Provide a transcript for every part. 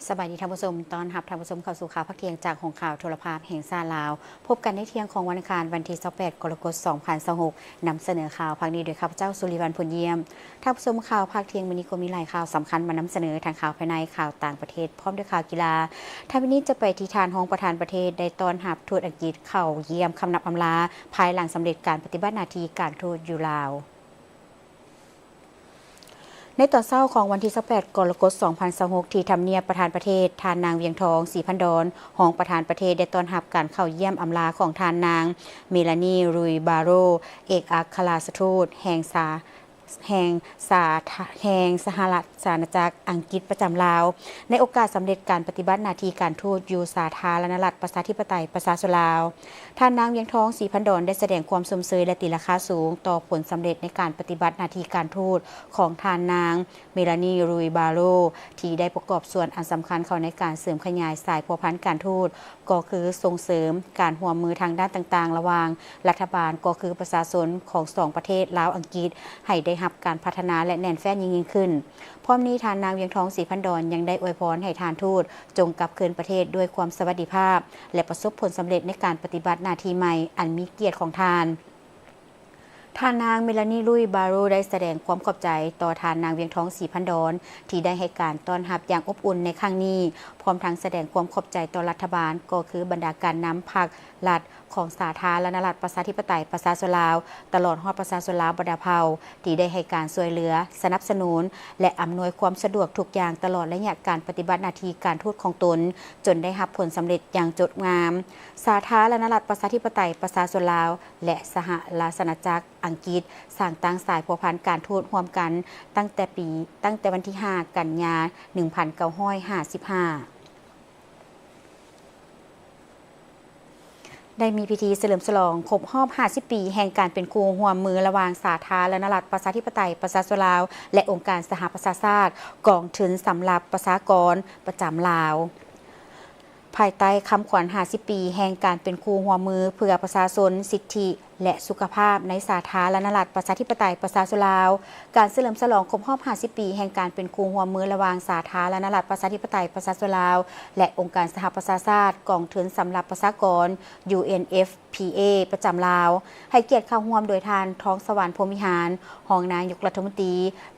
ສະບາຍດີທ່ານຜູ້ຊົມ, ຕ້ອນຮັບທ່ານຜູ້ຊົມເຂົ້າສູ່ຂ່າວພາກທ່ຽງຈາກຫ້ອງຂ່າວໂທລະພາບແຫ່ງຊາດລາວ. ພົບກັນໃນທ່ຽງຂອງວັນອັງຄານ ວັນທີຊາວແປດ ກໍລະກົດ ສອງພັນຊາວຫົກ, ນຳສະເໜີຂ່າວພາກນີ້ໂດຍຂ້າພະເຈົ້າ ສຸລິວັນ ພົນຢ້ຽມ. ທ່ານຜູ້ຊົມ, ຂ່າວພາກທ່ຽງມື້ນີ້ກໍມີຫຼາຍຂ່າວສຳຄັນມານຳສະເໜີ, ທັງຂ່າວພາຍໃນ, ຂ່າວຕ່າງປະເທດ ພ້ອມດ້ວຍຂ່າວກິລາ. ທາງນີ້ຈະໄປທີ່ທ່ານຮອງປະທານປະເທດໄດ້ຕ້ອນຮັບທູດອັງກິດເຂົ້າຢ້ຽມຄຳນັບອຳລາ ພາຍຫຼັງສຳເລັດການປະຕິບັດໜ້າທີ່ການທູດຢູ່ລາວ. ໃນຕອນເຊົ້າຂອງວັນທີຊາວແປດ ກໍລະກົດ ສອງພັນຊາວຫົກ ທີ່ທຳນຽບປະທານປະເທດ, ທ່ານນາງ ວຽງທອງ ສີພັນດອນ ຮອງປະທານປະເທດ ໄດ້ຕ້ອນຮັບການເຂົ້າຢ້ຽມອຳລາຂອງທ່ານນາງ ເມລານີ ລຸຍ ບາໂຣ ເອກອັກຄະລາຊະທູດແຫ່ງສາ ແຫ່ງສາ ແຫ່ງສະຫະລາຊະອານາຈັກອັງກິດປະຈຳລາວ ໃນໂອກາດສຳເລັດການປະຕິບັດໜ້າທີ່ການທູດຢູ່ສາທາລະນະລັດ ປະຊາທິປະໄຕ ປະຊາຊົນລາວ. ທ່ານນາງ ວຽງທອງ ສີພັນດອນ ໄດ້ສະແດງຄວາມຊົມເຊີຍ ແລະ ຕີລາຄາສູງຕໍ່ຜົນສຳເລັດໃນການປະຕິບັດໜ້າທີ່ການທູດຂອງທ່ານນາງ ເມລານີ ລຸຍ ບາໂຣ ທີ່ໄດ້ປະກອບສ່ວນອັນສຳຄັນເຂົ້າໃນການເສີມຂະຫຍາຍສາຍພົວພັນການທູດ, ກໍຄືສົ່ງເສີມການຮ່ວມມືທາງດ້ານຕ່າງໆ ລະຫວ່າງລັດຖະບານ ກໍຄືປະຊາຊົນຂອງສອງປະເທດ ລາວ-ອັງກິດ ໃຫ້ໄດ້ຮັບການພັດທະນາ ແລະ ແໜ້ນແຟ້ນຍິ່ງໆຂຶ້ນ. ພ້ອມນີ້, ທ່ານນາງ ວຽງທອງ ສີພັນດອນ ຍັງໄດ້ອວຍພອນໃຫ້ທ່ານທູດ ຈົ່ງກັບຄືນປະເທດດ້ວຍຄວາມສະຫວັດດີພາບ ແລະ ປະສົບຜົນສຳເລັດໃນການປະຕິບັດໜ້າທີ່ໃໝ່ອັນມີກຽດຂອງທ່ານ. ທ່ານນາງ ເມລານີ ລຸຍ ບາໂຣ ໄດ້ສະແດງຄວາມຂອບໃຈຕໍ່ທ່ານນາງ ວຽງທອງ ສີພັນດອນ ທີ່ໄດ້ໃຫ້ການຕ້ອນຮັບຢ່າງອົບອຸ່ນໃນຄັ້ງນີ້, ພ້ອມທັງສະແດງຄວາມຂອບໃຈຕໍ່ລັດຖະບານ, ກໍຄືບັນດາການນຳພັກລັດຂອງສາທາລະນະລັດ ປະຊາທິປະໄຕ ປະຊາຊົນລາວ, ຕະຫຼອດຮອດປະຊາຊົນລາວບັນດາເຜົ່າ ທີ່ໄດ້ໃຫ້ການຊ່ວຍເຫຼືອ, ສະໜັບສະໜູນ ແລະ ອຳນວຍຄວາມສະດວກທຸກຢ່າງ ຕະຫຼອດໄລຍະການປະຕິບັດໜ້າທີ່ການທູດຂອງຕົນ, ຈົນໄດ້ຮັບຜົນສຳເລັດຢ່າງຈົບງາມ. ສາທາລະນະລັດ ປະຊາທິປະໄຕ ປະຊາຊົນລາວ ແລະ ສະຫະລາຊະອານາຈັກອັງກິດ ສ້າງຕັ້ງສາຍພົວພັນການທູດຮ່ວມກັນຕັ້ງແຕ່ປີ ຕັ້ງແຕ່ວັນທີຫ້າ ກັນຍາ ໜຶ່ງພັນເກົ້າຮ້ອຍຫ້າສິບຫ້າ ໄດ້ມີພິທີສະເຫຼີມສະຫຼອງຄົບຮອບຫ້າສິບປີແຫ່ງການເປັນຄູ່ຮ່ວມມືລະຫວ່າງສາທາລະນະລັດ ປະຊາທິປະໄຕ ປະຊາຊົນລາວ ແລະ ອົງການສະຫະປະຊາຊາດ ກອງທຶນສຳລັບປະຊາກອນປະຈຳລາວ. ພາຍໃຕ້ຄຳຂວັນຫ້າສິບປີແຫ່ງການເປັນຄູ່ຮ່ວມມືເພື່ອປະຊາຊົນ, ສິດທິ ແລະ ສຸຂະພາບໃນສາທາລະນະລັດ ປະຊາທິປະໄຕ ປະຊາຊົນລາວ, ການສະເຫຼີມສະຫຼອງຄົບຮອບຫ້າສິບປີແຫ່ງການເປັນຄູ່ຮ່ວມມືລະຫວ່າງສາທາລະນະລັດ ປະຊາທິປະໄຕ ປະຊາຊົນລາວ ແລະ ອົງການສະຫະປະຊາຊາດ ກອງທຶນສຳລັບປະຊາກອນ ຢູເອັນເອັຟພີເອ ປະຈຳລາວ, ໃຫ້ກຽດເຂົ້າຮ່ວມໂດຍທ່ານ ທອງສະຫວັນ ພົມວິຫານ ຮອງນາຍົກລັດຖະມົນຕີ,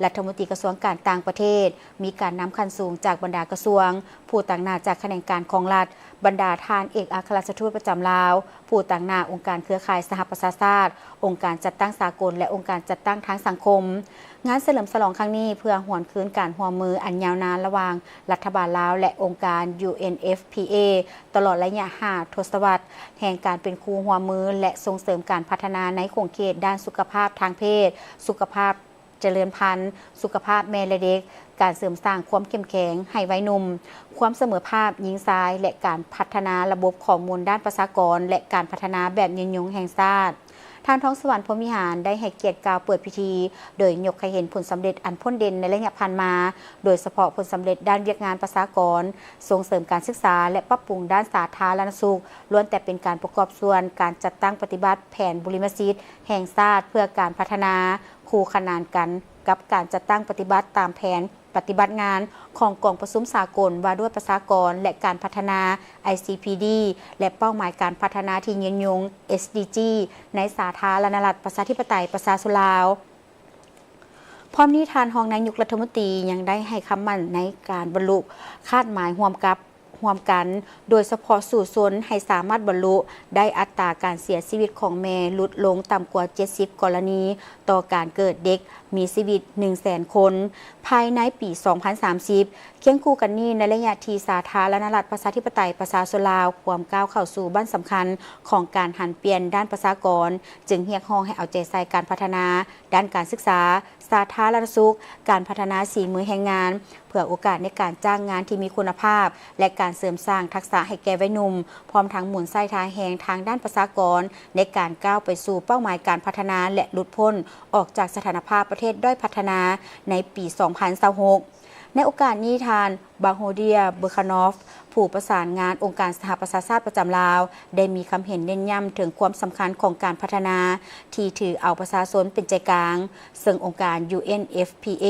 ລັດຖະມົນຕີກະຊວງການຕ່າງປະເທດ, ມີການນຳຂັ້ນສູງຈາກບັນດາກະຊວງ, ຜູ້ຕາງໜ້າຈາກຂະແໜງການຂອງລັດ, ບັນດາທ່ານເອກອັກຄະລາຊະທູດປະຈຳລາວ, ຜູ້ຕາງໜ້າອົງການເຄືອຂ່າຍສະຫະປະຊາຊາດ, ອົງການຈັດຕັ້ງສາກົນ ແລະ ອົງການຈັດຕັ້ງທາງສັງຄົມ. ງານສະເຫຼີມສະຫຼອງຄັ້ງນີ້ເພື່ອຫວນຄືນການຮ່ວມມືອັນຍາວນານລະຫວ່າງລັດຖະບານລາວ ແລະ ອົງການ ຢູເອັນເອັຟພີເອ ຕະຫຼອດໄລຍະຫ້າທົດສະວັດແຫ່ງການເປັນຄູ່ຮ່ວມມື ແລະ ສົ່ງເສີມການພັດທະນາໃນຂົງເຂດດ້ານສຸຂະພາບທາງເພດ, ສຸຂະພາບ ຈະເລີນພັນ, ສຸຂະພາບແມ່ ແລະ ເດັກ, ການເສີມສ້າງຄວາມເຂັ້ມແຂງໃຫ້ໄວໜຸ່ມ, ຄວາມສະເໝີພາບຍິງຊາຍ ແລະ ການພັດທະນາລະບົບຂໍ້ມູນດ້ານປະຊາກອນ ແລະ ການພັດທະນາແບບຍືນຍົງແຫ່ງຊາດ. ທ່ານ ທອງສະຫວັນ ພົມວິຫານ ໄດ້ໃຫ້ກຽດກ່າວເປີດພິທີ ໂດຍຍົກໃຫ້ເຫັນຜົນສຳເລັດອັນພົ້ນເດັ່ນໃນໄລຍະຜ່ານມາ, ໂດຍສະເພາະຜົນສຳເລັດດ້ານວຽກງານປະຊາກອນ, ສົ່ງເສີມການສຶກສາ ແລະ ປັບປຸງດ້ານສາທາລະນະສຸກ, ລ້ວນແຕ່ເປັນການປະກອບສ່ວນການຈັດຕັ້ງປະຕິບັດແຜນບຸລິມະສິດແຫ່ງຊາດເພື່ອການພັດທະນາ ຄູ່ຂະໜານກັນກັບການຈັດຕັ້ງປະຕິບັດຕາມແຜນປະຕິບັດງານຂອງກອງປະຊຸມສາກົນວ່າດ້ວຍປະຊາກອນ ແລະ ການພັດທະນາ ໄອຊີພີດີ ແລະ ເປົ້າໝາຍການພັດທະນາທີ່ຍືນຍົງ ເອສດີຈີ ໃນສາທາລະນະລັດ ປະຊາທິປະໄຕ ປະຊາຊົນລາວ. ພ້ອມນີ້, ທ່ານຮອງນາຍົກລັດຖະມົນຕີຍັງໄດ້ໃຫ້ຄຳໝັ້ນໃນການບັນລຸຄາດໝາຍຮ່ວມກັບ ຮ່ວມກັນ, ໂດຍສະເພາະສູ້ຊົນໃຫ້ສາມາດບັນລຸໄດ້ອັດຕາການເສຍຊີວິດຂອງແມ່ຫຼຸດລົງຕ່ຳກວ່າເຈັດສິບກໍລະນີຕໍ່ການເກີດເດັກມີຊີວິດໜຶ່ງແສນຄົນ ພາຍໃນປີສອງພັນສາມສິບ. ຄຽງຄູ່ກັນນີ້, ໃນໄລຍະທີ່ສາທາລະນະລັດ ປະຊາທິປະໄຕ ປະຊາຊົນລາວ ພວມກ້າວເຂົ້າສູ່ບັ້ນສຳຄັນຂອງການຫັນປ່ຽນດ້ານປະຊາກອນ, ຈຶ່ງຮຽກຮ້ອງໃຫ້ເອົາໃຈໃສ່ການພັດທະນາ ດ້ານການສຶກສາ, ສາທາລະນະສຸກ, ການພັດທະນາສີມືແຮງງານ ເພື່ອໂອກາດໃນການຈ້າງງານທີ່ມີຄຸນນະພາບ ແລະ ການເສີມສ້າງທັກສະໃຫ້ແກ່ໄວໜຸ່ມ, ພ້ອມທັງໝູນໃຊ້ທ່າແຮງທາງດ້ານປະຊາກອນ ໃນການກ້າວໄປສູ່ເປົ້າໝາຍການພັດທະນາ ແລະ ຫຼຸດພົ້ນອອກຈາກສະຖານະພາບປະເທດດ້ອຍພັດທະນາໃນປີສອງພັນຊາວຫົກ. ໃນໂອກາດນີ້, ທ່ານ Bahodir Burkhanov ຜູ້ປະສານງານອົງການສະຫະປະຊາຊາດປະຈຳລາວ ໄດ້ມີຄຳເຫັນເນັ້ນຢ້ຳເຖິງຄວາມສຳຄັນຂອງການພັດທະນາທີ່ຖືເອົາປະຊາຊົນເປັນໃຈກາງ, ເຊິ່ງອົງການ UNFPA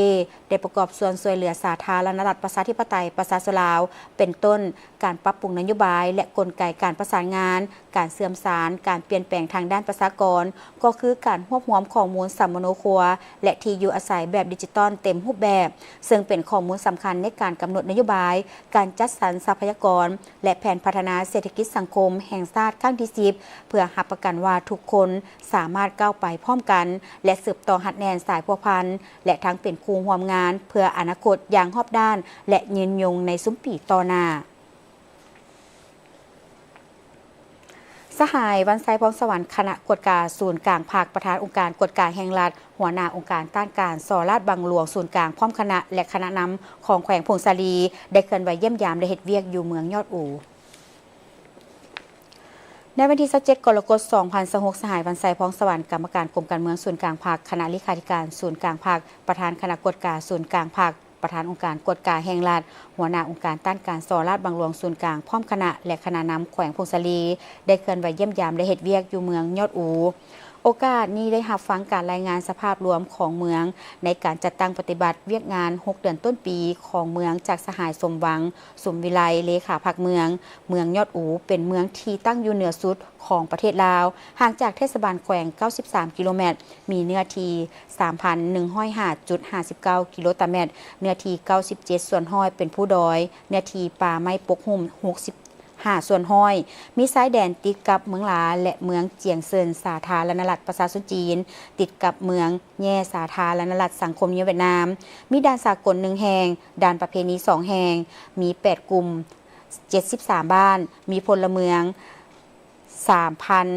ໄດ້ປະກອບສ່ວນຊ່ວຍເຫຼືອສາທາລະນະລັດປະຊາທິປະໄຕປະຊາຊົນລາວ ເປັນຕົ້ນ ການປັບປຸງນະໂຍບາຍ ແລະ ກົນໄກການປະສານງານ, ການເຊື່ອມສານ, ການປ່ຽນແປງທາງດ້ານປະຊາກອນ ກໍຄືການຮວບຮວມຂໍ້ມູນສຳມະໂນຄົວ ແລະ ທີ່ຢູ່ອາໄສແບບດິຈິຕອນເຕັມຮູບແບບ, ເຊິ່ງເປັນຂໍ້ມູນສຳຄັນໃນການກຳນົດນະໂຍບາຍ, ການຈັດສັນຊັບພະຍາກອນ ແລະ ແຜນພັດທະນາເສດຖະກິດສັງຄົມແຫ່ງຊາດຄັ້ງທີສິບ ເພື່ອຮັບປະກັນວ່າທຸກຄົນສາມາດກ້າວໄປພ້ອມກັນ ແລະ ສືບຕໍ່ຮັດແໜ້ນສາຍພົວພັນ ແລະ ທັງເປັນຄູ່ຮ່ວມງານເພື່ອອະນາຄົດຢ່າງຮອບດ້ານ ແລະ ຍືນຍົງໃນຊຸມປີຕໍ່ໜ້າ. ສະຫາຍ ວັນໄຊ ພອງສະຫວັນ ຄະນະກວດກາສູນກາງພັກ, ປະທານອົງການກວດກາແຫ່ງລັດ, ຫົວໜ້າອົງການຕ້ານການສໍ້ລາດບັງຫຼວງສູນກາງ ພ້ອມຄະນະ ແລະ ຄະນະນຳແຂວງຜົ້ງສາລີ ໄດ້ເຄື່ອນໄຫວຢ້ຽມຢາມ ແລະ ເຮັດວຽກຢູ່ເມືອງຍອດອູ. ໃນວັນທີຊາວເຈັດ ກໍລະກົດ ສອງພັນຊາວຫົກ, ສະຫາຍ ວັນໄຊ ພອງສະຫວັນ ກຳມະການກົມການເມືອງສູນກາງພັກ, ຄະນະເລຂາທິການສູນກາງພັກ, ປະທານຄະນະກວດກາສູນກາງພັກ, ປະທານອົງການກວດກາແຫ່ງລັດ, ຫົວໜ້າອົງການຕ້ານການສໍ້ລາດບັງຫຼວງສູນກາງ ພ້ອມຄະນະ ແລະ ຄະນະນຳແຂວງຜົ້ງສາລີ ໄດ້ເຄື່ອນໄຫວຢ້ຽມຢາມ ແລະ ເຮັດວຽກຢູ່ເມືອງຍອດອູ. ໂອກາດນີ້ໄດ້ຮັບຟັງການລາຍງານສະພາບລວມຂອງເມືອງ ໃນການຈັດຕັ້ງປະຕິບັດວຽກງານຫົກເດືອນຕົ້ນປີຂອງເມືອງ ຈາກສະຫາຍ ສົມຫວັງ ສົມວິໄລ ເລຂາພັກເມືອງ. ເມືອງຍອດອູເປັນເມືອງທີ່ຕັ້ງຢູ່ເໜືອສຸດຂອງປະເທດລາວ, ຫ່າງຈາກເທດສະບານແຂວງເກົ້າສິບສາມກິໂລແມັດ, ມີເນື້ອທີ່ສາມພັນໜຶ່ງຮ້ອຍຫ້າຈຸດຫ້າສິບເກົ້າກິໂລຕາແມັດ, ເນື້ອທີ່ເກົ້າສິບເຈັດສ່ວນຮ້ອຍເປັນພູດອຍ, ເນື້ອທີ່ປ່າໄມ້ປົກຫຸ້ມຫົກສິບ ຫ້າສ່ວນຮ້ອຍ, ມີຊາຍແດນຕິດກັບເມືອງລາ ແລະ ເມືອງຈຽງເຊິນ ສາທາລະນະລັດປະຊາຊົນຈີນ, ຕິດກັບເມືອງແຍ່ ສາທາລະນະລັດສັງຄົມນິຍົມຫວຽດນາມ, ມີດ່ານສາກົນໜຶ່ງແຫ່ງ, ດ່ານປະເພນີສອງແຫ່ງ, ມີແປດກຸ່ມ ເຈັດສິບສາມບ້ານ, ມີພົນລະເມືອງສາມພັນ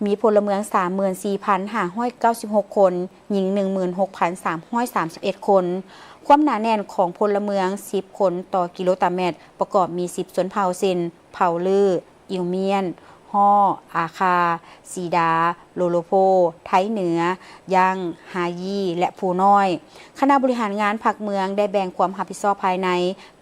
ມີພົນລະເມືອງສາມໝື່ນສີ່ພັນຫ້າຮ້ອຍເກົ້າສິບຫົກຄົນ, ຍິງໜຶ່ງໝື່ນຫົກພັນສາມຮ້ອຍສາມສິບເອັດຄົນ. ຄວາມໜາແໜ້ນຂອງພົນລະເມືອງສິບຄົນຕໍ່ກິໂລຕາແມັດ ປະກອບມີສິບຊົນເຜົ່າ ເຊັ່ນ ເຜົ່າລື້, ອິວມຽນ, ຫໍ້, ອາຄາ, ສີດາ, ໂລໂລໂພ, ໄທເໜືອ, ຢັງ, ຮາຢີ ແລະ ພູນ້ອຍ. ຄະນະບໍລິຫານງານພັກເມືອງໄດ້ແບ່ງຄວາມຮັບຜິດຊອບພາຍໃນ,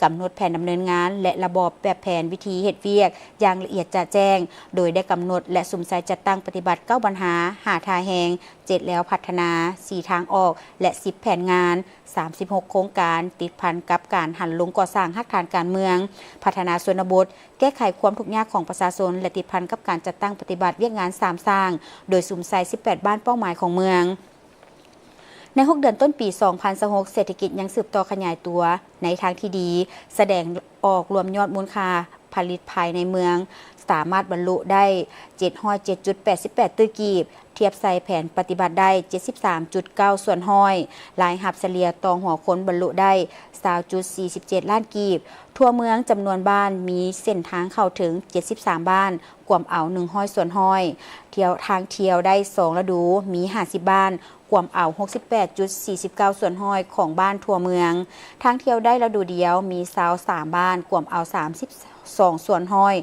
ກຳນົດແຜນດຳເນີນງານ ແລະ ລະບອບແບບແຜນວິທີເຮັດວຽກຢ່າງລະອຽດຈະແຈ້ງ, ໂດຍໄດ້ກຳນົດ ແລະ ສຸມໃສ່ຈັດຕັ້ງປະຕິບັດເກົ້າບັນຫາ, ຫ້າທ່າແຮງ, ເຈັດແລວພັດທະນາ, ສີ່ທາງອອກ ແລະ ສິບແຜນງານ, ສາມສິບຫົກໂຄງການ, ຕິດພັນກັບການຫັນລົງກໍ່ສ້າງຮາກຖານການເມືອງ, ພັດທະນາຊົນນະບົດ, ແກ້ໄຂຄວາມທຸກຍາກຂອງປະຊາຊົນ ແລະ ຕິດພັນກັບການຈັດຕັ້ງປະຕິບັດວຽກງານສາມສ້າງ, ໂດຍສຸມໃສ່ສິບແປດບ້ານເປົ້າໝາຍຂອງເມືອງ. ໃນຫົກເດືອນຕົ້ນປີສອງພັນຊາວຫົກ ເສດຖະກິດຍັງສືບຕໍ່ຂະຫຍາຍຕົວໃນທາງທີ່ດີ, ສະແດງອອກລວມຍອດມູນຄ່າຜະລິດພາຍໃນເມືອງ ສາມາດບັນລຸໄດ້ເຈັດຮ້ອຍເຈັດຈຸດແປດສິບແປດຕື້ກີບ, ທຽບໃສ່ແຜນປະຕິບັດໄດ້ເຈັດສິບສາມຈຸດເກົ້າສ່ວນຮ້ອຍ, ລາຍຮັບສະເລ່ຍຕໍ່ຫົວຄົນບັນລຸໄດ້ຊາວຈຸດສີ່ສິບເຈັດລ້ານກີບ. ທົ່ວເມືອງຈຳນວນບ້ານມີເສັ້ນທາງເຂົ້າເຖິງເຈັດສິບສາມບ້ານ, ກວມເອົາໜຶ່ງຮ້ອຍສ່ວນຮ້ອຍ, ທ່ຽວ ທາງທ່ຽວໄດ້ສອງລະດູ ມີຫ້າສິບບ້ານ, ກວມເອົາຫົກສິບແປດຈຸດສີ່ສິບເກົ້າສ່ວນຮ້ອຍຂອງບ້ານທົ່ວເມືອງ. ທາງທ່ຽວໄດ້ລະດູດຽວມີຊາວສາມບ້ານ, ກວມເອົາສາມສິບສອງສ່ວນຮ້ອຍ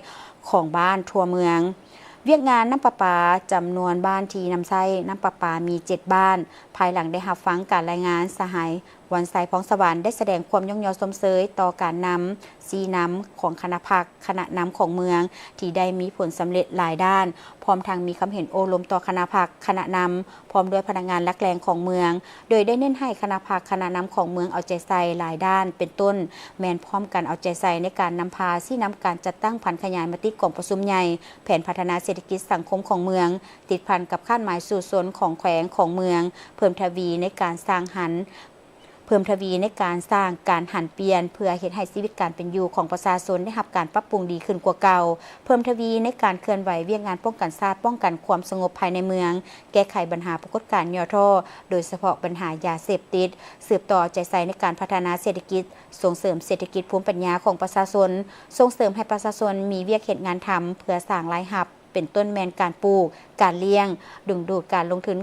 ຂອງບ້ານທົ່ວເມືອງ. ວຽກງານນ້ຳປະປາ, ຈຳນວນບ້ານທີ່ນຳໃຊ້ນ້ຳປະປາມີເຈັດບ້ານ. ພາຍຫຼັງໄດ້ຮັບຟັງການລາຍງານ, ສະຫາຍ ວັນໄຊ ພອງສະຫວັນ ໄດ້ສະແດງຄວາມຍ້ອງຍໍຊົມເຊີຍຕໍ່ການນຳຊີ້ນຳຂອງຄະນະພັກ, ຄະນະນຳຂອງເມືອງ ທີ່ໄດ້ມີຜົນສຳເລັດຫຼາຍດ້ານ, ພ້ອມທັງມີຄຳເຫັນໂອ້ລົມຕໍ່ຄະນະພັກ, ຄະນະນຳ, ພ້ອມດ້ວຍພະນັກງານຫຼັກແຫຼ່ງຂອງເມືອງ, ໂດຍໄດ້ເນັ້ນໃຫ້ຄະນະພັກ, ຄະນະນຳຂອງເມືອງເອົາໃຈໃສ່ຫຼາຍດ້ານ, ເປັນຕົ້ນແມ່ນພ້ອມກັນເອົາໃຈໃສ່ໃນການນຳພາຊີ້ນຳການຈັດຕັ້ງຜັນຂະຫຍາຍມະຕິກອງປະຊຸມໃຫຍ່ແຜນພັດທະນາເສດຖະກິດສັງຄົມຂອງເມືອງ, ຕິດພັນກັບຄາດໝາຍສູ້ຊົນຂອງແຂວງ, ຂອງເມືອງ, ເພີ່ມທະວີໃນການສ້າງຫັນ ເພີ່ມທະວີໃນການສ້າງການຫັນປ່ຽນ ເພື່ອເຮັດໃຫ້ຊີວິດການເປັນຢູ່ຂອງປະຊາຊົນໄດ້ຮັບການປັບປຸງດີຂຶ້ນກວ່າເກົ່າ, ເພີ່ມທະວີໃນການເຄື່ອນໄຫວວຽກງານປ້ອງກັນຊາດ, ປ້ອງກັນຄວາມສະຫງົບພາຍໃນເມືອງ, ແກ້ໄຂບັນຫາປາກົດການຫຍໍ້ທໍ້, ໂດຍສະເພາະບັນຫາຢາເສບຕິດ, ສືບຕໍ່ເອົາໃຈໃສ່ໃນການພັດທະນາເສດຖະກິດ, ສົ່ງເສີມເສດຖະກິດພູມປັນຍາຂອງປະຊາຊົນ, ສົ່ງເສີມໃຫ້ປະຊາຊົນມີວຽກເຮັດງານທຳ ເພື່ອສ້າງລາຍຮັບ ເປັນຕົ້ນແມ່ນການປູກ, ການລ້ຽງ, ດຶງດູດການລົງທຶນ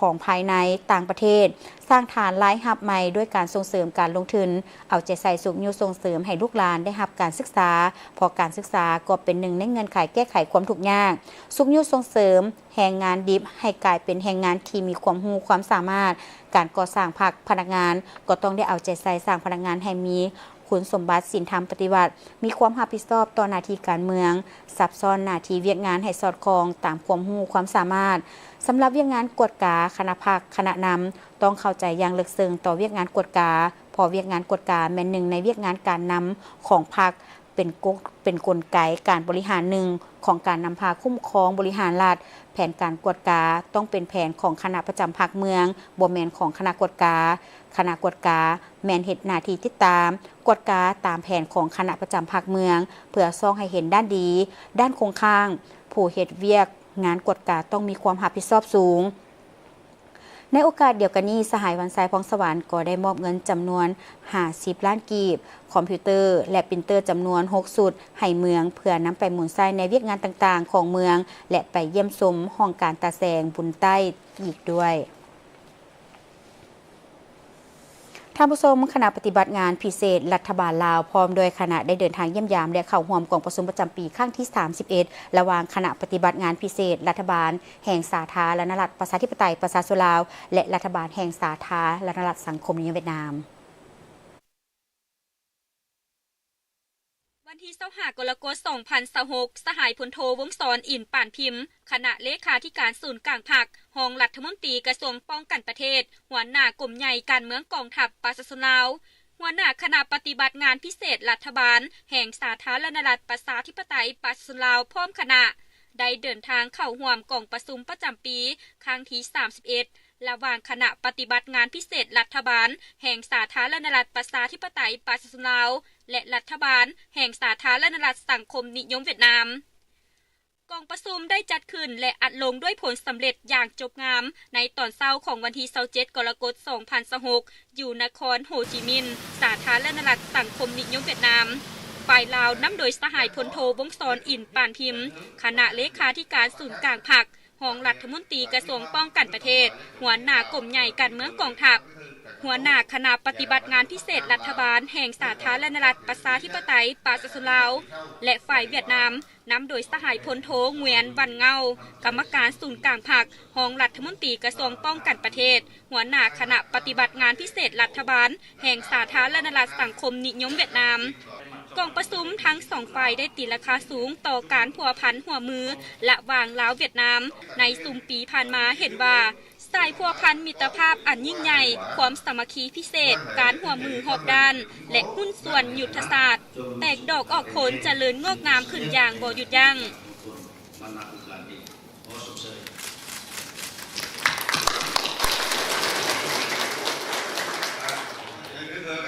ຂອງພາຍໃນ, ຕ່າງປະເທດ, ສ້າງຖານລາຍຮັບໃໝ່ດ້ວຍການສົ່ງເສີມການລົງທຶນ, ເອົາໃຈໃສ່ຊຸກຍູ້ສົ່ງເສີມໃຫ້ລູກຫຼານໄດ້ຮັບການສຶກສາ, ເພາະການສຶກສາກໍເປັນໜຶ່ງໃນເງື່ອນໄຂແກ້ໄຂຄວາມທຸກຍາກ, ຊຸກຍູ້ສົ່ງເສີມແຮງງານດິບໃຫ້ກາຍເປັນແຮງງານທີ່ມີຄວາມຮູ້ຄວາມສາມາດ. ການກໍ່ສ້າງພັກພະນັກງານກໍຕ້ອງໄດ້ເອົາໃຈໃສ່ສ້າງພະນັກງານໃຫ້ມີ ຄຸນສົມບັດສິນທຳປະຕິວັດ, ມີຄວາມຮັບຜິດຊອບຕໍ່ໜ້າທີ່ການເມືອງ, ສັບຊ້ອນໜ້າທີ່ວຽກງານໃຫ້ສອດຄ່ອງຕາມຄວາມຮູ້ຄວາມສາມາດ. ສຳລັບວຽກງານກວດກາຄະນະພັກຄະນະນຳ ຕ້ອງເຂົ້າໃຈຢ່າງເລິກເຊິ່ງຕໍ່ວຽກງານກວດກາ, ເພາະວຽກງານກວດກາແມ່ນໜຶ່ງໃນວຽກງານການນຳຂອງພັກ, ເປັນກົນ ເປັນກົນໄກການບໍລິຫານໜຶ່ງຂອງການນຳພາຄຸ້ມຄອງບໍລິຫານລັດ. ແຜນການກວດກາຕ້ອງເປັນແຜນຂອງຄະນະປະຈຳພັກເມືອງ, ບໍ່ແມ່ນຂອງຄະນະກວດກາ. ຄະນະກວດກາແມ່ນເຮັດໜ້າທີ່ຕິດຕາມ, ກວດກາຕາມແຜນຂອງຄະນະປະຈຳພັກເມືອງ ເພື່ອສ່ອງໃຫ້ເຫັນດ້ານດີ, ດ້ານຄົງຄ້າງ. ຜູ້ເຮັດວຽກງານກວດກາຕ້ອງມີຄວາມຮັບຜິດຊອບສູງ. ໃນໂອກາດດຽວກັນນີ້, ສະຫາຍ ວັນໄຊ ພອງສະຫວັນ ກໍໄດ້ມອບເງິນຈຳນວນຫ້າສິບລ້ານກີບ, ຄອມພິວເຕີ ແລະ ປຣິນເຕີຈຳນວນຫົກຊຸດໃຫ້ເມືອງ ເພື່ອນຳໄປໝູນໃຊ້ໃນວຽກງານຕ່າງໆຂອງເມືອງ ແລະ ໄປຢ້ຽມຊົມຫ້ອງການຕາແສງບຸນໃຕ້ອີກດ້ວຍ. ທ່ານຜູ້ຊົມ, ຄະນະປະຕິບັດງານພິເສດລັດຖະບານລາວ ພ້ອມດ້ວຍຄະນະ ໄດ້ເດີນທາງຢ້ຽມຢາມ ແລະ ເຂົ້າຮ່ວມກອງປະຊຸມປະຈຳປີຄັ້ງທີສາມສິບເອັດ ລະຫວ່າງຄະນະປະຕິບັດງານພິເສດລັດຖະບານແຫ່ງສາທາລະນະລັດປະຊາທິປະໄຕປະຊາຊົນລາວ ແລະ ລັດຖະບານແຫ່ງສາທາລະນະລັດສັງຄົມນິຍົມຫວຽດນາມ. ວັນທີຊາວຫ້າ ກໍລະກົດ ສອງພັນຊາວຫົກ, ສະຫາຍ ພົນໂທ ວົງສອນ ອິນປານພິມ, ຄະນະເລຂາທິການສູນກາງພັກ, ຮອງລັດຖະມົນຕີກະຊວງປ້ອງກັນປະເທດ, ຫົວໜ້າກົມໃຫຍ່ການເມືອງກອງທັບປະຊາຊົນລາວ, ຫົວໜ້າຄະນະປະຕິບັດງານພິເສດລັດຖະບານແຫ່ງສາທາລະນະລັດປະຊາທິປະໄຕປະຊາຊົນລາວ ພ້ອມຄະນະ ໄດ້ເດີນທາງເຂົ້າຮ່ວມກອງປະຊຸມປະຈຳປີຄັ້ງທີສາມສິບເອັດ ລະຫວ່າງຄະນະປະຕິບັດງານພິເສດລັດຖະບານແຫ່ງສາທາລະນະລັດປະຊາທິປະໄຕປະຊາຊົນລາວ ແລະ ລັດຖະບານແຫ່ງສາທາລະນະລັດສັງຄົມນິຍົມຫວຽດນາມ. ກອງປະຊຸມໄດ້ຈັດຂຶ້ນ ແລະ ອັດລົງດ້ວຍຜົນສຳເລັດຢ່າງຈົບງາມ ໃນຕອນເຊົ້າຂອງວັນທີຊາວເຈັດ ກໍລະກົດ ສອງພັນຊາວຫົກ ຢູ່ນະຄອນໂຮຈິມິນ ສາທາລະນະລັດສັງຄົມນິຍົມຫວຽດນາມ. ຝ່າຍລາວນຳໂດຍສະຫາຍ ພົນໂທ ວົງສອນ ອິນປານພິມ, ຄະນະເລຂາທິການສູນກາງພັກ, ຮອງລັດຖະມົນຕີກະຊວງປ້ອງກັນປະເທດ, ຫົວໜ້າກົມໃຫຍ່ການເມືອງກອງທັບ, ຫົວໜ້າຄະນະປະຕິບັດງານພິເສດລັດຖະບານແຫ່ງສາທາລະນະລັດປະຊາທິປະໄຕປະຊາຊົນລາວ ແລະ ຝ່າຍຫວຽດນາມ ນຳໂດຍສະຫາຍ ພົນໂທ ງວຽນ ວັນເງົາ, ກຳມະການສູນກາງພັກ, ຮອງລັດຖະມົນຕີກະຊວງປ້ອງກັນປະເທດ, ຫົວໜ້າຄະນະປະຕິບັດງານພິເສດລັດຖະບານແຫ່ງສາທາລະນະລັດສັງຄົມນິຍົມຫວຽດນາມ. ກອງປະຊຸມທັງສອງຝ່າຍໄດ້ຕີລາຄາສູງຕໍ່ການພົວພັນຮ່ວມມືລະຫວ່າງລາວຫວຽດນາມໃນຊຸມປີຜ່ານມາ ເຫັນວ່າສາຍພົວພັນມິດຕະພາບອັນຍິ່ງໃຫຍ່, ຄວາມສາມັກຄີພິເສດ, ການຮ່ວມມືຮອບດ້ານ ແລະ ຫຸ້ນສ່ວນຍຸດທະສາດ ແຕກດອກອອກຜົນຈະເລີນງອກງາມຂຶ້ນຢ່າງບໍ່ຢຸດຢັ້ງ.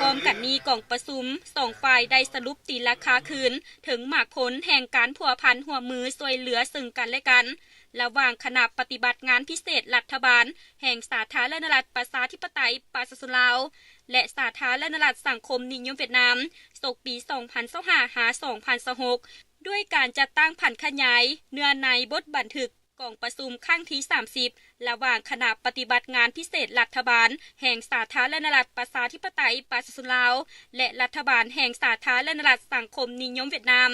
ພ້ອມກັນນີ້, ກອງປະຊຸມສອງຝ່າຍໄດ້ສະຫຼຸບຕີລາຄາຄືນເຖິງໝາກຜົນແຫ່ງການພົວພັນຮ່ວມມືຊ່ວຍເຫຼືອເຊິ່ງກັນແລະກັນ ລະຫວ່າງຄະນະປະຕິບັດງານພິເສດລັດຖະບານແຫ່ງສາທາລະນະລັດປະຊາທິປະໄຕປະຊາຊົນລາວ ແລະ ສາທາລະນະລັດສັງຄົມນິຍົມຫວຽດນາມ ສົກປີສອງພັນຊາວຫ້າ ຫາ ສອງພັນຊາວຫົກ ດ້ວຍການຈັດຕັ້ງຜັນຂະຫຍາຍເນື້ອໃນບົດບັນທຶກ ກອງປະຊຸມຄັ້ງທີສາມສິບ ລະຫວ່າງຄະນະປະຕິບັດງານພິເສດລັດຖະບານແຫ່ງສາທາລະນະລັດປະຊາທິປະໄຕປະຊາຊົນລາວ ແລະ ລັດຖະບານແຫ່ງສາທາລະນະລັດສັງຄົມນິຍົມຫວຽດນາມ.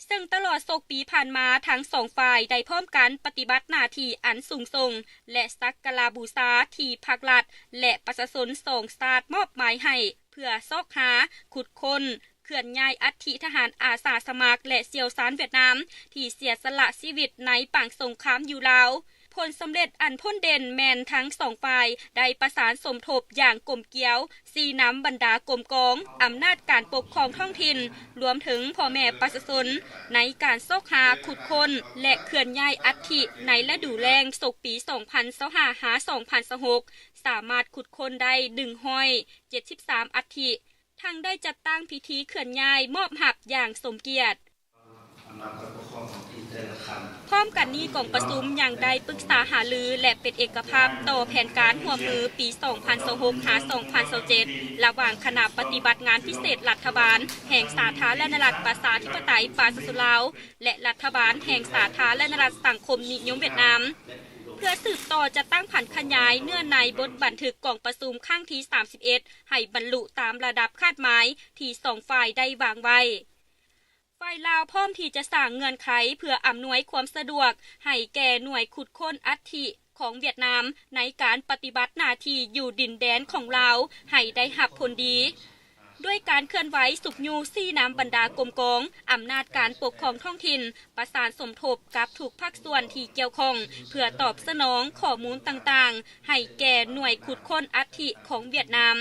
ເຊິ່ງຕະຫຼອດສົກປີຜ່ານມາ, ທັງສອງຝ່າຍໄດ້ພ້ອມກັນປະຕິບັດໜ້າທີ່ອັນສູງສົ່ງ ແລະ ສັກກາລະບູຊາທີ່ພັກລັດ ແລະ ປະຊາຊົນສອງຊາດມອບໝາຍໃຫ້ ເພື່ອຊອກຫາ, ຂຸດຄົ້ນ, ເຄື່ອນຍ້າຍອັດຖິທະຫານອາສາສະໝັກ ແລະ ຊ່ຽວຊານຫວຽດນາມ ທີ່ເສຍສະຫຼະຊີວິດໃນປາງສົງຄາມຢູ່ລາວ. ຜົນສຳເລັດອັນພົ້ນເດັ່ນແມ່ນທັງສອງຝ່າຍໄດ້ປະສານສົມທົບຢ່າງກົມກຽວ, ຊີ້ນຳບັນດາກົມກອງ, ອຳນາດການປົກຄອງທ້ອງຖິ່ນ, ລວມເຖິງພໍ່ແມ່ປະຊາຊົນ ໃນການຊອກຫາ, ຂຸດຄົ້ນ ແລະ ເຄື່ອນຍ້າຍອັດຖິໃນລະດູແລ້ງສົກປີສອງພັນຊາວຫ້າ ຫາ ສອງພັນຊາວຫົກ ສາມາດຂຸດຄົ້ນໄດ້ໜຶ່ງຮ້ອຍເຈັດສິບສາມອັດຖິ. ທັງໄດ້ຈັດຕັ້ງພິທີເຄື່ອນຍ້າຍມອບຮັບຢ່າງສົມກຽດ. ພ້ອມກັນນີ້, ກອງປະຊຸມຍັງໄດ້ປຶກສາຫາລື ແລະ ເປັນເອກະພາບຕໍ່ແຜນການຮ່ວມມືປີສອງພັນຊາວຫົກ ຫາ ສອງພັນຊາວເຈັດ ລະຫວ່າງຄະນະປະຕິບັດງານພິເສດລັດຖະບານແຫ່ງສາທາລະນະລັດປະຊາທິປະໄຕປະຊາຊົນລາວ ແລະ ລັດຖະບານແຫ່ງສາທາລະນະລັດສັງຄົມນິຍົມຫວຽດນາມ ເພື່ອສືບຕໍ່ຈັດຕັ້ງຜັນຂະຫຍາຍເນື້ອໃນບົດບັນທຶກກອງປະຊຸມຄັ້ງທີສາມສິບເອັດ ໃຫ້ບັນລຸຕາມລະດັບຄາດໝາຍທີ່ສອງຝ່າຍໄດ້ວາງໄວ້. ຝ່າຍລາວພ້ອມທີ່ຈະສ້າງເງື່ອນໄຂເພື່ອອຳນວຍຄວາມສະດວກໃຫ້ແກ່ໜ່ວຍຂຸດຄົ້ນອັດຖິຂອງຫວຽດນາມ ໃນການປະຕິບັດໜ້າທີ່ຢູ່ດິນແດນຂອງລາວໃຫ້ໄດ້ຮັບຜົນດີ. ດ້ວຍການເຄື່ອນໄຫວຊຸກຍູ້ຊີ້ນຳບັນດາກົມກອງ, ອຳນາດການປົກຄອງທ້ອງຖິ່ນ, ປະສານສົມທົບກັບທຸກພາກສ່ວນທີ່ກ່ຽວຂ້ອງ ເພື່ອຕອບສະໜອງຂໍ້ມູນຕ່າງໆ ໃຫ້ແກ່ໜ່ວຍຂຸດຄົ້ນອັດຖິຂອງຫວຽດນາມ,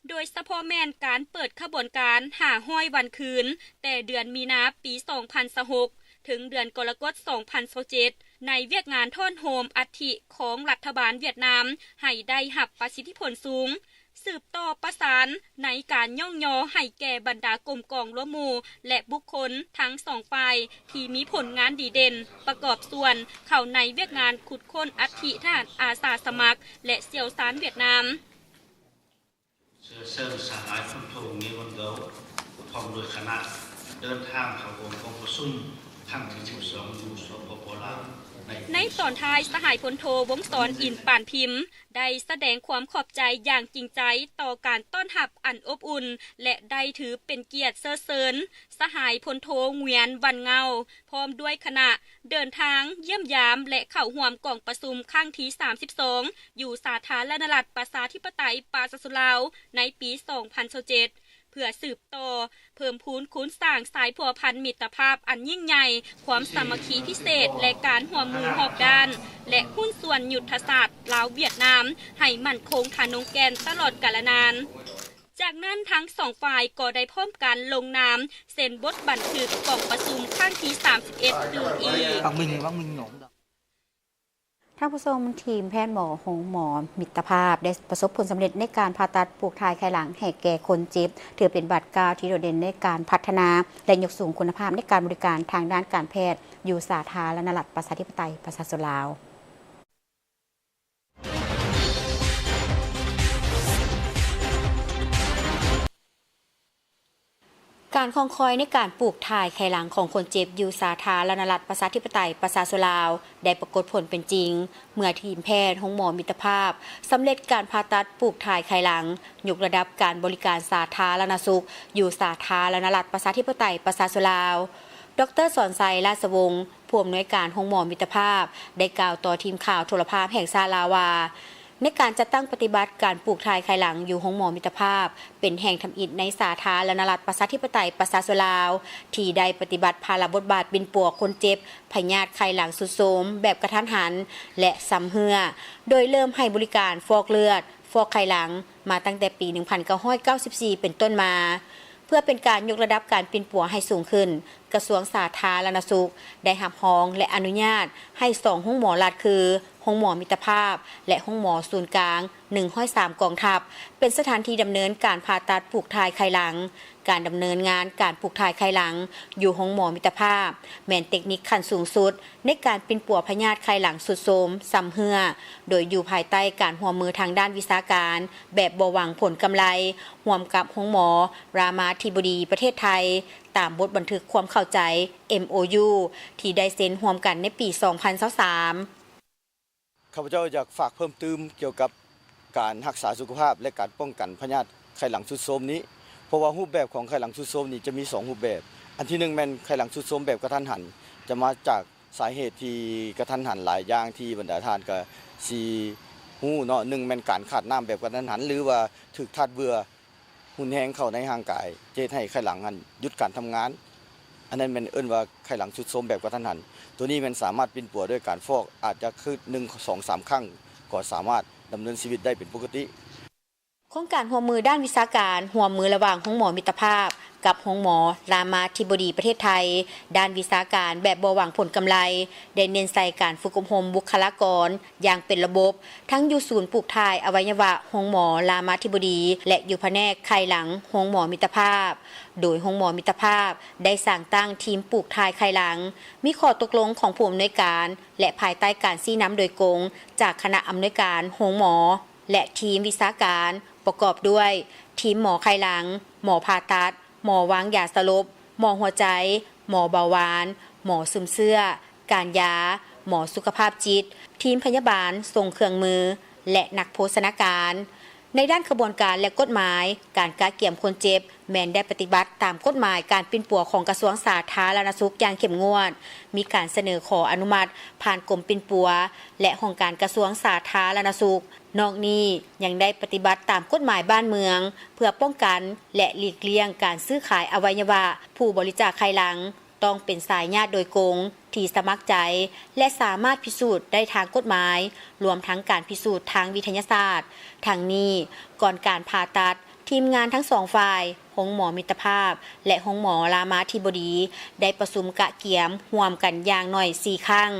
ໂດຍສະເພາະແມ່ນການເປີດຂະບວນການຫ້າຮ້ອຍວັນຄືນ ແຕ່ເດືອນມີນາປີສອງພັນຊາວຫົກ ເຖິງເດືອນກໍລະກົດສອງພັນຊາວເຈັດ ໃນວຽກງານທ້ອນໂຮມອັດຖິຂອງລັດຖະບານຫວຽດນາມ ໃຫ້ໄດ້ຮັບປະສິດທິຜົນສູງ, ສືບຕໍ່ປະສານໃນການຍ້ອງຍໍໃຫ້ແກ່ບັນດາກົມກອງລວມໝູ່ ແລະ ບຸກຄົນທັງສອງຝ່າຍທີ່ມີຜົນງານດີເດັ່ນ ປະກອບສ່ວນເຂົ້າໃນວຽກງານຂຸດຄົ້ນອັດຖິທະຫານອາສາສະໝັກ ແລະ ຊ່ຽວຊານຫວຽດນາມ. ເຊີນສະຫາຍພົນໂທ ເງວັນເກົາ ພ້ອມດ້ວຍຄະນະ ເດີນທາງເຂົ້າຮ່ວມກອງປະຊຸມຄັ້ງທີສິບສອງ ຢູ່ ສປປ ລາວ ໃນຕອນທ້າຍ ສະຫາຍພົນໂທ ວົງສອນ ອິນປານພິມ ໄດ້ສະແດງຄວາມຂອບໃຈຢ່າງຈິງໃຈຕໍ່ການຕ້ອນຮັບອັນອົບອຸ່ນ ແລະ ໄດ້ຖືເປັນກຽດເຊີດເຊີນສະຫາຍພົນໂທ ຫງວຽນ ວັນເງົາ ພ້ອມດ້ວຍຄະນະ ເດີນທາງຢ້ຽມຢາມ ແລະ ເຂົ້າຮ່ວມກອງປະຊຸມຄັ້ງທີສາມສິບສອງ ຢູ່ສາທາລະນະລັດ ປະຊາທິປະໄຕ ປະຊາຊົນລາວ ໃນປີສອງພັນຊາວເຈັດ ເພື່ອສືບຕໍ່ເພີ່ມພູນຄູນສ້າງສາຍພົວພັນມິດຕະພາບອັນຍິ່ງໃຫຍ່, ຄວາມສາມັກຄີພິເສດ ແລະ ການຮ່ວມມືຮອບດ້ານ ແລະ ຫຸ້ນສ່ວນຍຸດທະສາດລາວ-ຫວຽດນາມ ໃຫ້ໝັ້ນຄົງທະນົງແກ່ນຕະຫຼອດກາລະນານ. ຈາກນັ້ນທັງສອງຝ່າຍກໍໄດ້ພ້ອມກັນລົງນາມເຊັນບົດບັນທຶກກອງປະຊຸມຄັ້ງທີສາມສິບເອັດຕື່ມອີກ. ທ່ານຜູ້ຊົມ, ທີມແພດໝໍໂຮງໝໍມິດຕະພາບ ໄດ້ປະສົບຜົນສຳເລັດໃນການຜ່າຕັດປູກຖ່າຍໄຂ່ຫຼັງໃຫ້ແກ່ຄົນເຈັບ, ຖືເປັນບາດກ້າວທີ່ໂດດເດັ່ນໃນການພັດທະນາ ແລະ ຍົກສູງຄຸນນະພາບໃນການບໍລິການທາງດ້ານການແພດຢູ່ສາທາລະນະລັດ ປະຊາທິປະໄຕ ປະຊາຊົນລາວ. ການຄອງຄອຍໃນການປູກຖ່າຍໄຂ່ຫຼັງຂອງຄົນເຈັບຢູ່ສາທາລະນະລັດ ປະຊາທິປະໄຕ ປະຊາຊົນລາວ ໄດ້ປາກົດຜົນເປັນຈິງ ເມື່ອທີມແພດໂຮງໝໍມິດຕະພາບ ສຳເລັດການຜ່າຕັດປູກຖ່າຍໄຂ່ຫຼັງ, ຍົກລະດັບການບໍລິການສາທາລະນະສຸກ ຢູ່ສາທາລະນະລັດ ປະຊາທິປະໄຕ ປະຊາຊົນລາວ. ດອກເຕີ ສອນໄຊ ລາຊະວົງ ຜູ້ອຳນວຍການໂຮງໝໍມິດຕະພາບ ໄດ້ກ່າວຕໍ່ທີມຂ່າວໂທລະພາບແຫ່ງຊາດລາວວ່າ ໃນການຈັດຕັ້ງປະຕິບັດການປູກຖ່າຍໄຂ່ຫຼັງຢູ່ໂຮງໝໍມິດຕະພາບ ເປັນແຫ່ງທຳອິດໃນສາທາລະນະລັດ ປະຊາທິປະໄຕ ປະຊາຊົນລາວ ທີ່ໄດ້ປະຕິບັດພາລະບົດບາດປິ່ນປົວຄົນເຈັບພະຍາດໄຂ່ຫຼັງຊຸດໂຊມແບບກະທັນຫັນ ແລະ ຊຳເຮື້ອ, ໂດຍເລີ່ມໃຫ້ບໍລິການຟອກເລືອດ, ຟອກໄຂ່ຫຼັງ ມາຕັ້ງແຕ່ປີໜຶ່ງພັນເກົ້າຮ້ອຍເກົ້າສິບສີ່ເປັນຕົ້ນມາ. ເພື່ອເປັນການຍົກລະດັບການປິ່ນປົວໃຫ້ສູງຂຶ້ນ, ກະຊວງສາທາລະນະສຸກໄດ້ຮັບຮອງ ແລະ ອະນຸຍາດໃຫ້ສອງໂຮງໝໍລັດ ຄື ໂຮງໝໍມິດຕະພາບ ແລະ ໂຮງໝໍສູນກາງໜຶ່ງຮ້ອຍສາມກອງທັບ ເປັນສະຖານທີ່ດຳເນີນການຜ່າຕັດປູກຖ່າຍໄຂ່ຫຼັງ. ການດຳເນີນງານການປູກຖ່າຍໄຂ່ຫຼັງຢູ່ໂຮງໝໍມິດຕະພາບ ແມ່ນເຕັກນິກຂັ້ນສູງສຸດໃນການປິ່ນປົວພະຍາດໄຂ່ຫຼັງຊຸດໂຊມ, ຊຳເຮື້ອ, ໂດຍຢູ່ພາຍໃຕ້ການຮ່ວມມືທາງດ້ານວິຊາການແບບບໍ່ຫວັງຜົນກຳໄລ ຮ່ວມກັບໂຮງໝໍຣາມາທິບໍດີປະເທດໄທ ຕາມບົດບັນທຶກຄວາມເຂົ້າໃຈ ເອັມໂອຢູ ທີ່ໄດ້ເຊັນຮ່ວມກັນໃນປີສອງພັນຊາວສາມ. ຂ້າພະເຈົ້າຢາກຝາກເພີ່ມຕື່ມກ່ຽວກັບການຮັກສາສຸຂະພາບ ແລະ ການປ້ອງກັນພະຍາດໄຂ່ຫຼັງຊຸດໂຊມນີ້ ເພາະວ່າຮູບແບບຂອງໄຂ່ຫຼັງຊຸດໂຊມນີ້ຈະມີສອງຮູບແບບ. ອັນທີໜຶ່ງແມ່ນໄຂ່ຫຼັງຊຸດໂຊມແບບກະທັນຫັນ ຈະມາຈາກສາເຫດທີ່ກະທັນຫັນຫຼາຍຢ່າງທີ່ບັນດາທ່ານກະຊິຮູ້ເນາະ. ໜຶ່ງແມ່ນການຂາດນ້ຳແບບກະທັນຫັນ ຫຼືວ່າຖືກທາດເບື່ອ ຮຸນແຮງເຂົ້າໃນຮ່າງກາຍ ຈະເຮັດໃຫ້ໄຂ່ຫຼັງຫັ້ນຢຸດການທຳງານ. ອັນນັ້ນແມ່ນເອີ້ນວ່າໄຂ່ຫຼັງຊຸດໂຊມແບບກະທັນຫັນ. ໂຕນີ້ແມ່ນສາມາດປິ່ນປົວດ້ວຍການຟອກ ອາດຈະຄືໜຶ່ງ ສອງ ສາມຄັ້ງ ກໍສາມາດດຳເນີນຊີວິດໄດ້ເປັນປົກກະຕິ. ໂຄງການຮ່ວມມືດ້ານວິຊາການ ຮ່ວມມືລະຫວ່າງໂຮງໝໍມິດຕະພາບ ກັບໂຮງໝໍຣາມາທິບໍດີປະເທດໄທ ດ້ານວິຊາການແບບບໍ່ຫວັງຜົນກຳໄລ ໄດ້ເນັ້ນໃສ່ການຝຶກອົບຮົມບຸກຄະລາກອນຢ່າງເປັນລະບົບ ທັງຢູ່ສູນປູກຖ່າຍອະໄວຍະວະໂຮງໝໍຣາມາທິບໍດີ ແລະ ຢູ່ພະແນກໄຂ່ຫຼັງໂຮງໝໍມິດຕະພາບ, ໂດຍໂຮງໝໍມິດຕະພາບໄດ້ສ້າງຕັ້ງທີມປູກຖ່າຍໄຂ່ຫຼັງ ມີຂໍ້ຕົກລົງຂອງຜູ້ອຳນວຍການ ແລະ ພາຍໃຕ້ການຊີ້ນຳໂດຍກົງຈາກຄະນະອຳນວຍການໂຮງໝໍ ແລະ ທີມວິຊາການ ປະກອບດ້ວຍ ທີມໝໍໄຂ່ຫຼັງ, ໝໍຜ່າຕັດ, ໝໍວາງຢາສະຫຼົບ, ໝໍຫົວໃຈ, ໝໍເບົາຫວານ, ໝໍຊຶມເຊື້ອ, ການຢາ, ໝໍສຸຂະພາບຈິດ, ທີມພະຍາບານສົ່ງເຄື່ອງມື ແລະ ນັກໂພຊະນາການ. ໃນດ້ານຂະບວນການ ແລະ ກົດໝາຍ, ການກະກຽມຄົນເຈັບ ແມ່ນໄດ້ປະຕິບັດຕາມກົດໝາຍການປິ່ນປົວຂອງກະຊວງສາທາລະນະສຸກຢ່າງເຂັ້ມງວດ, ມີການສະເໜີຂໍອະນຸມັດຜ່ານກົມປິ່ນປົວ ແລະ ຫ້ອງການກະຊວງສາທາລະນະສຸກ. ນອກນີ້ຍັງໄດ້ປະຕິບັດຕາມກົດໝາຍບ້ານເມືອງ ເພື່ອປ້ອງກັນ ແລະ ຫຼີກລ່ຽງການຊື້ຂາຍອະໄວຍະວະຜູ້ບໍລິຈາກໄຂ່ຫຼັງ ຕ້ອງເປັນສາຍຍາດໂດຍກົງທີ່ສະໝັກໃຈ ແລະ ສາມາດພິສູດໄດ້ທາງກົດໝາຍ, ລວມທັງການພິສູດທາງວິທະຍາສາດ. ທັງນີ້, ກ່ອນການຜ່າຕັດ, ທີມງານທັງສອງຝ່າຍ, ໂຮງໝໍມິດຕະພາບ ແລະ ໂຮງໝໍລາມາທິບໍດີ ໄດ້ປະຊຸມກະກຽມຮ່ວມກັນຢ່າງໜ້ອຍສີ່ຄັ້ງ.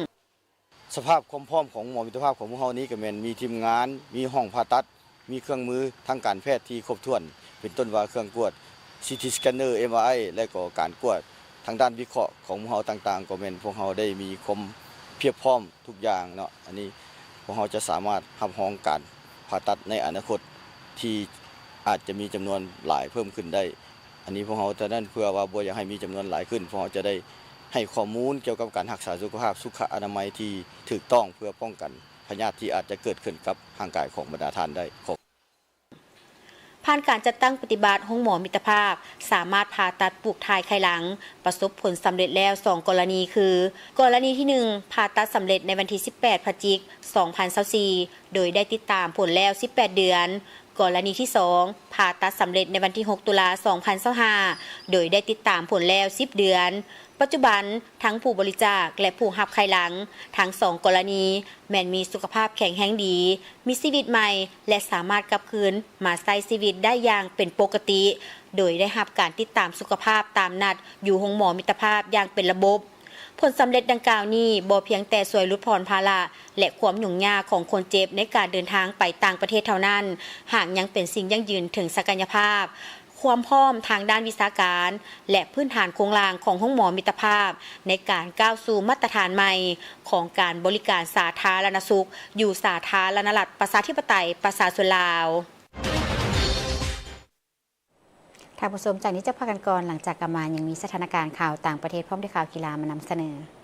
ສະພາບຄວາມພ້ອມຂອງໂຮງໝໍມິດຕະພາບຂອງພວກເຮົານີ້ ກໍແມ່ນມີທີມງານ, ມີຫ້ອງຜ່າຕັດ, ມີເຄື່ອງມືທາງການແພດທີ່ຄົບຖ້ວນ ເປັນຕົ້ນວ່າເຄື່ອງກວດ ຊີທີ ສະແກນເນີ ເອັມ ອາ ໄອ ແລະ ກໍການກວດທາງດ້ານວິເຄາະຂອງພວກເຮົາຕ່າງໆ ກໍແມ່ນພວກເຮົາໄດ້ມີຄວາມພຽບພ້ອມທຸກຢ່າງເນາະ. ອັນນີ້ພວກເຮົາຈະສາມາດຮັບຮອງການຜ່າຕັດໃນອະນາຄົດທີ່ອາດຈະມີຈຳນວນຫຼາຍເພີ່ມຂຶ້ນໄດ້. ອັນນີ້ພວກເຮົາເທົ່ານັ້ນ ເພື່ອວ່າບໍ່ຢາກໃຫ້ມີຈຳນວນຫຼາຍຂຶ້ນ, ພວກເຮົາຈະໄດ້ໃຫ້ຂໍ້ມູນກ່ຽວກັບການຮັກສາສຸຂະພາບ, ສຸຂະອະນາໄມທີ່ຖືກຕ້ອງ ເພື່ອປ້ອງກັນພະຍາດທີ່ອາດຈະເກີດຂຶ້ນກັບຮ່າງກາຍຂອງບັນດາທ່ານໄດ້. ຜ່ານການຈັດຕັ້ງປະຕິບັດ, ໂຮງໝໍມິດຕະພາບສາມາດຜ່າຕັດປູກຖ່າຍໄຂ່ຫຼັງປະສົບຜົນສຳເລັດແລ້ວສອງກໍລະນີ ຄື ກໍລະນີທີໜຶ່ງ ຜ່າຕັດສຳເລັດໃນວັນທີສິບແປດ ພະຈິກ ສອງພັນຊາວສີ່ ໂດຍໄດ້ຕິດຕາມຜົນແລ້ວສິບແປດເດືອນ, ກໍລະນີທີສອງ ຜ່າຕັດສຳເລັດໃນວັນທີຫົກ ຕຸລາ ສອງພັນຊາວຫ້າ ໂດຍໄດ້ຕິດຕາມຜົນແລ້ວສິບເດືອນ. ປັດຈຸບັນ, ທັງຜູ້ບໍລິຈາກ ແລະ ຜູ້ຮັບໄຂ່ຫຼັງ ທັງສອງກໍລະນີ ແມ່ນມີສຸຂະພາບແຂງແຮງດີ, ມີຊີວິດໃໝ່ ແລະ ສາມາດກັບຄືນມາໃຊ້ຊີວິດໄດ້ຢ່າງເປັນປົກກະຕິ, ໂດຍໄດ້ຮັບການຕິດຕາມສຸຂະພາບຕາມນັດຢູ່ໂຮງໝໍມິດຕະພາບຢ່າງເປັນລະບົບ. ຜົນສຳເລັດດັ່ງກ່າວນີ້ບໍ່ພຽງແຕ່ຊ່ວຍຫຼຸດຜ່ອນພາລະ ແລະ ຄວາມຫຍຸ້ງຍາກຂອງຄົນເຈັບໃນການເດີນທາງໄປຕ່າງປະເທດເທົ່ານັ້ນ, ຫາກຍັງເປັນສິ່ງຢັ້ງຢືນເຖິງສັກກະຍະພາບ, ຄວາມພ້ອມທາງດ້ານວິຊາການ ແລະ ພື້ນຖານໂຄງລ່າງຂອງໂຮງໝໍມິດຕະພາບ ໃນການກ້າວສູ່ມາດຕະຖານໃໝ່ຂອງການບໍລິການສາທາລະນະສຸກ ຢູ່ສາທາລະນະລັດ ປະຊາທິປະໄຕ ປະຊາຊົນລາວ. ທ່ານຜູ້ຊົມ, ຈາກນີ້ຈະພັກກັນກ່ອນ, ຫຼັງຈາກກັບມາຍັງມີສະຖານະການຂ່າວຕ່າງປະເທດ ພ້ອມດ້ວຍຂ່າວກິລາມານຳສະເໜີ.